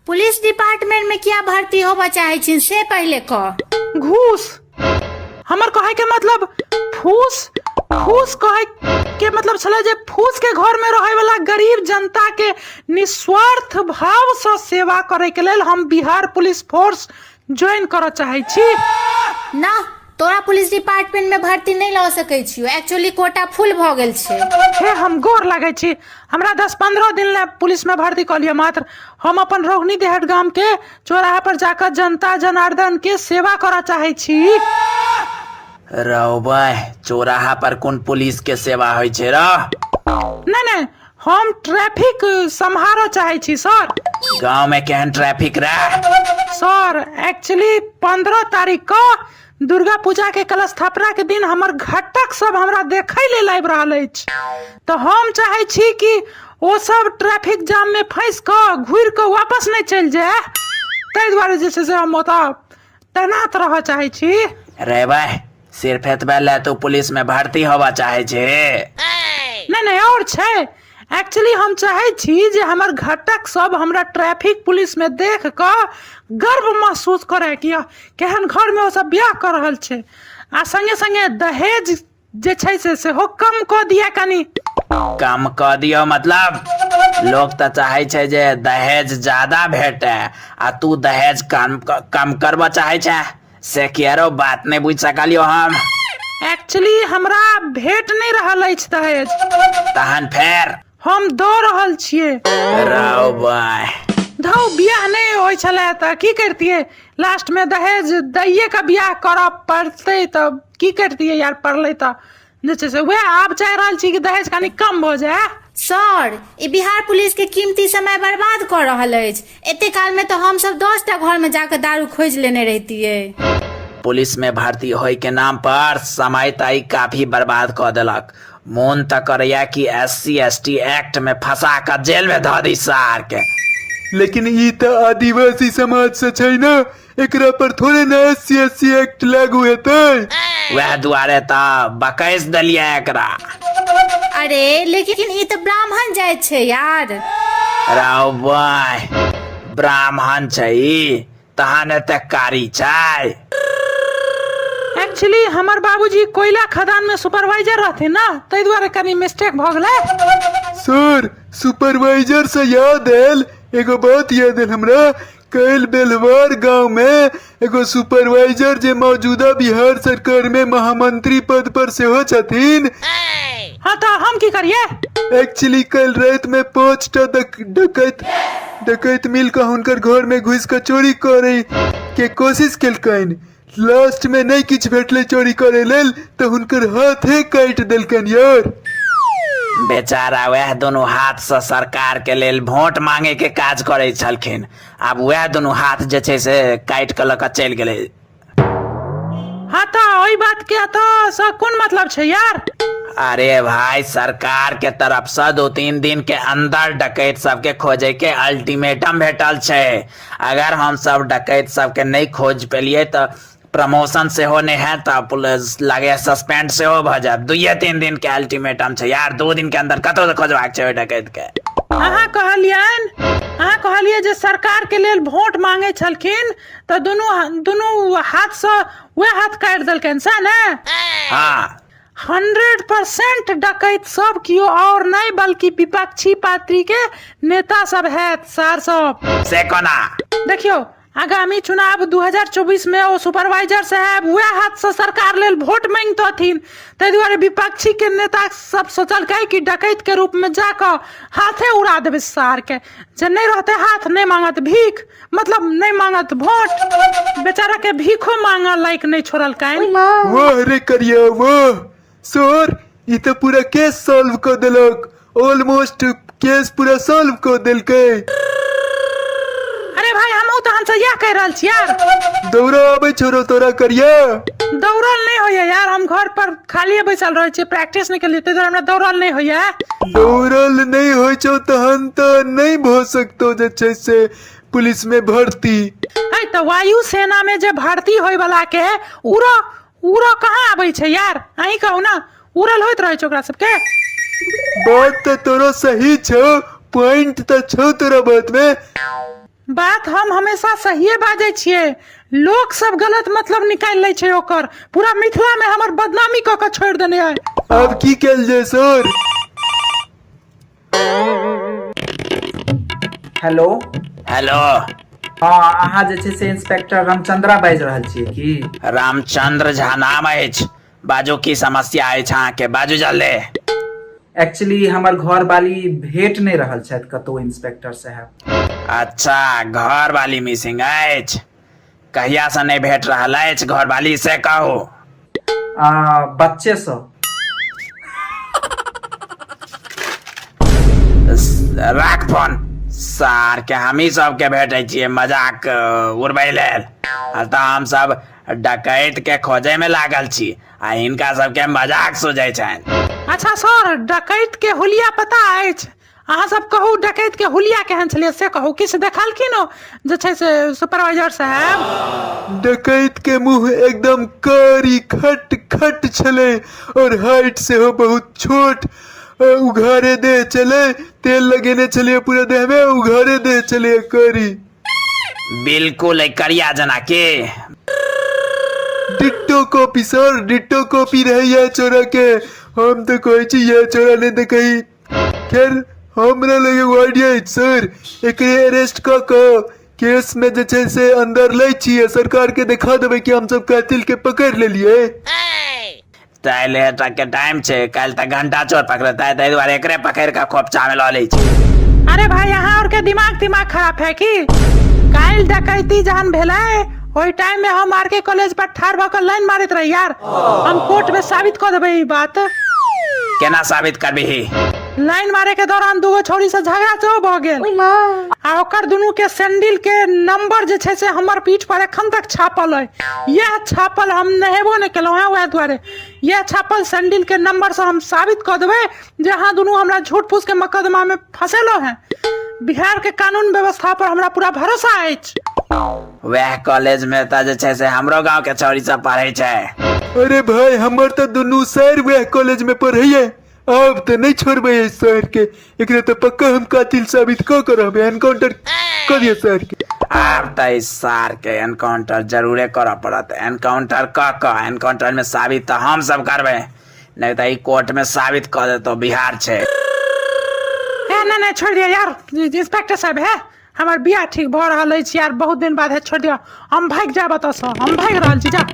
Police department में किया भर्ती होबऽ चाहै छी से पहिले कह। घूस हमर कहै के मतलब फूस फूस कहै के मतलब छलै जे फूस के घर में रहै वाला गरीब जनता के निस्वार्थ भाव सँ सेवा करै के लेल हम बिहार पुलिस फोर्स ज्वाइन करऽ चाहै छी। ना, तोरा पुलिस डिपार्टमेंट में भर्ती नहि लऽ सकै छियौ, एक्चुअली कोटा फुल भऽ गेल छै। हे हम गोर लागै छी, हमरा 10-15 दिन लए पुलिस में भर्ती कऽ लिअ मात्र हम अपन रोहिणी देहट गाम के चौराहा पर जाकर जनता जनार्दन के सेवा करऽ चाहै छी। रौ बह, चौराहा पर कोन पुलिस के सेवा होइ छै रौ? नहि नहि, हम ट्रैफिक सम्हारऽ चाहै छी सर। गाँव में केहन ट्रैफिक रे? सर एक्चुअली 15 तारीख कऽ दुर्गा पूजा के कलस्थापना के दिन हमर घटक सब हमरा देखै लेल आबि रहल अछि, तऽ हम चाहै छी कि ओ सब ट्रैफिक जाम में फंसि कऽ घुरि कऽ वापस नहि चलि जाय, ताहि दुआरे जे छै से हम ओतऽ तैनात रहऽ चाहै छी। रे भाई, सिर्फ एतबे ले तू पुलिस में भर्ती होबऽ चाहै छी? नहि नहि, और छै। एक्चुअली हम चाहै छी जे हमर घटक सब हमरा ट्रैफिक पुलिस में देख कऽ गर्व महसूस करे कि केहन घर में ओ सब बियाह कऽ रहल छै, आ संगे संगे दहेज जे छै से सेहो कम कऽ दिया कनी। कम कऽ दियौ मतलब? लोक तऽ चाहै छै जे दहेज ज्यादा भेटे आ तू दहेज कम कम करबऽ चाहै छै, से किया रो? बात नहि बुझि सकलियौ हम। एक्चुअली हमरा भेट नहि रहल अछि दहेज। तहन फेर? हम दऽ रहल छियै। रौ बाय। धौ, बियाह नहि होइ छलै तऽ की करतियै, लास्ट में दहेज दैये के बियाह करऽ पड़तै, तऽ की करतियै यार, पड़लै तऽ जे छै से वएह आब चाहि रहल छी कि दहेज कनि कम भऽ जाय। सर, ई बिहार पुलिस के कीमती समय बर्बाद कऽ रहल अछि। एते काल में तऽ हम सब 10 टा घर में जाकऽ दारू खोजि लेने रहितियै। पुलिस में भर्ती होय के नाम पर समय तऽ ई काफी बर्बाद कऽ देलक। मोन तऽ करैया कि S C S T act में फंसा कऽ जेल में धऽ दी सार के। लेकिन ई तऽ आदिवासी समाज से छै ने, एकरा पर थोड़े ने S C S C act लागू हेतै। वएह दुआरे तऽ बकैस देलियै एकरा। अरे लेकिन ई तऽ ब्राह्मण जाति छै यार। रौ बाय, ब्राह्मण छै ई, तहन एते कारी छै। एक्चुअली हमर बाबूजी कोयला खदान में सुपरवाइजर रहथिन ना, ताहि दुआरे कनी मिस्टेक भऽ गेलै। सर, सुपरवाइजर से याद आयल, एगो बात याद आयल हमरा। कैल बेलवार गांव में एगो सुपरवाइजर जे मौजूदा बिहार सरकार में महामंत्री पद पर सेहो छथिन। हाँ तऽ हम की करिए? एक्चुअली कल रात में 5टा डकैत मिल कऽ हुनकर घर में घुसि कऽ चोरी करे के कोशिश केलकनि। लास्ट में नहीं किछु भेटलै चोरी करे लेल तऽ हुनकर हाथे काटि देलकनि यार। बेचारा वएह दुनू हाथ से सरकार के लेल वोट मांगे के काज करे छलखिन, आब वएह दुनू हाथ जे छै से काटि कऽ लऽ कऽ चलि गेलै। हाँ तऽ ओहि बात के तऽ से कोन मतलब छै यार? अरे भाई, सरकार के तरफ से 2-3 दिन के अंदर डकैत सबके खोजे के अल्टीमेटम भेटल छै। अगर हम सब डकैत सबके नहीं खोज पेलिए तऽ प्रमोशन सेहो नहीं है, तऽ पुलिस लगे सस्पेंड सेहो भऽ जायब। 2-3 दिन के अल्टीमेटम छै यार, 2 दिन के अंदर कतौ से खोजबाक छै ओहि डकैत के। अहाँ कहलियै जे सरकार के लेल वोट मांगे छलखिन तऽ दुनू हाथ से वएह हाथ काटि देलकनि, सएह ने? हाँ। 100% डकैत सब कियो और नहीं बल्कि विपक्षी पार्टी के नेता सब हैत सार सब। से कोना? देखियो, आगामी चुनाव 2024 में ओ सुपरवाइजर साहब वएह हाथ से सरकार लेल वोट मांगतथिन, ताहि दुआरे विपक्षी के नेता सब सोचलकै कि डकैत के रूप में जाकऽ हाथे उड़ा देबै सार के, जे नहीं रहते हाथ नहीं मांगत भीख, मतलब नहीं मांगत वोट। बेचारा के भीखो मांगऽ लायक नहीं छोड़लकनि। वाह रे करिया वाह, सर ई तऽ पूरा केस सॉल्व कऽ देलक, ऑलमोस्ट केस पूरा सॉल्व कऽ देलकै। अरे भाई, हमहूँ तहन से इएह कहि रहल छी यार। दौड़ा आबै छोरो तोरा करिया? दौड़ल नहीं होइया यार, हम घर पर खालिए बैसल रहै छियै, प्रैक्टिस नहीं केलियै, ताहि दुआरे हमरा दौड़ल नहीं होइया। दौड़ल नहीं होइ छौ तहन तऽ नहीं भऽ सकतौ जे छै से पुलिस में भर्ती। है तऽ वायु सेना में जे भर्ती होय वाला के उड़ऽ कहाँ आबै छै यार, अहीं कहू ना, उड़ल होइत रहै छै ओकरा सबके? बात तऽ तोरो सही छौ, पॉइंट तऽ छौ तोरा बात में। बात हम हमेशा सहिए बाजै छियै, लोक सब गलत मतलब निकालि लै छै ओकर। पूरा मिथिला में हमर बदनामी कऽ के छोड़ि देने अइ। आब की कयल जाय सर? हेलो। हेलो। हँ, अहाँ जे छै से इंस्पेक्टर रामचंद्रा बाजि रहल छियै की? रामचंद्र झा नाम अछि। बाजू, की समस्या अछि अहाँके? बाजू जल्दी। एक्चुअली हमर घर वाली भेट नहि रहल छथि कतहु इंस्पेक्टर साहब। अच्छा, घर वाली मिसिंग अछि। कहिया से नहि भेट रहल अछि घर वाली, से कहू। बच्चे सँ। राख फोन। सार के हमही सबके भेटै छियै मजाक उड़बै लेल। आ तऽ हम सब डकैत के खोजै में लागल छी आ हिनका सबके मजाक सुझै छनि। अच्छा सर, डकैत के हुलिया पता अछि? अहाँ सब कहू, डकैत के हुलिया केहन छलियै से कहू। किछु देखलखिन ओ जे छै से सुपरवाइजर साहेब? डकैत के मुंह एकदम कारी खट खट छलै और हाइट सेहो बहुत छोट, उघारे देह छलै, तेल लगेने छलियै पूरा देह में, उघारे देह छलै कारी। बिल्कुल एहि करिया जना के। Ditto copy sir, ditto copy रहै यह चोरा के। हम तऽ कहै छी यह चोरा नहि तऽ कही। खैर, हमरा लग एगो आइडिया अछि सर। एकरे अरेस्ट कऽ कऽ केस में जे छै से अंदर लै छियै, सरकार के देखा देबै कि हमसब कातिल के पकड़ि लेलियै। ताहि तक के टाइम छै, काल्हि तक घंटा चोर पकड़तै, ताहि दुआरे एकरे पकड़ि कऽ खोपचा में लऽ लै छी। अरे भाई, अहाँ और के दिमाग तिमाग खराब है की? काल्हि डकैती जहन भेलै ओहि टाइम में हम आर के कॉलेज पर ठाढ़ भऽ कऽ लाइन मारैत रही यार। हम कोर्ट में साबित कऽ देबै ई बात। केना साबित करबिही? लाइन मारे के दौरान दूगो छौड़ी से झगड़ा सेहो भऽ गेल आ ओकर दुनू के सैंडल के नंबर जे छै से हमर पीठ पर एखन तक छापल अइ। यह छापल, हम नहेबो नहि केलहुँ हेँ वएह दुआरे, यह छापल सैंडल के नंबर से हम साबित कऽ देबै जे अहाँ दुनू हमरा झूठ फूस के मकदमा में फंसेलहुँ हेँ। बिहार के कानून व्यवस्था पर हमरा पूरा भरोसा अछि। वएह कॉलेज में तऽ जे छै से हमरो गांव के छौड़ी सब पढ़ै छै। अरे भाई, हमर तऽ दुनू सर वएह कॉलेज में पढ़ैया। आब तऽ नहि छोड़बै एहि सर के, एकरा तऽ पक्का हम कातिल साबित कऽ के रहबै। एनकाउंटर कऽ दिअ सर के। आब तऽ ई सार के एनकाउंटर जरूरे करऽ पड़त। एनकाउंटर कऽ कऽ एनकाउंटर में साबित तऽ हम सब करबै, नहि तऽ ई कोर्ट में साबित कऽ देतौ बिहार छै। ए नहि नहि, छोड़ि दिअ यार इंस्पेक्टर साहब। हे, हमर बियाह ठीक भऽ रहल अछि यार, बहुत दिन बाद है, छोड़ि दिअ, हम भागि जायब एतऽसँ। हम भागि रहल छी, जा।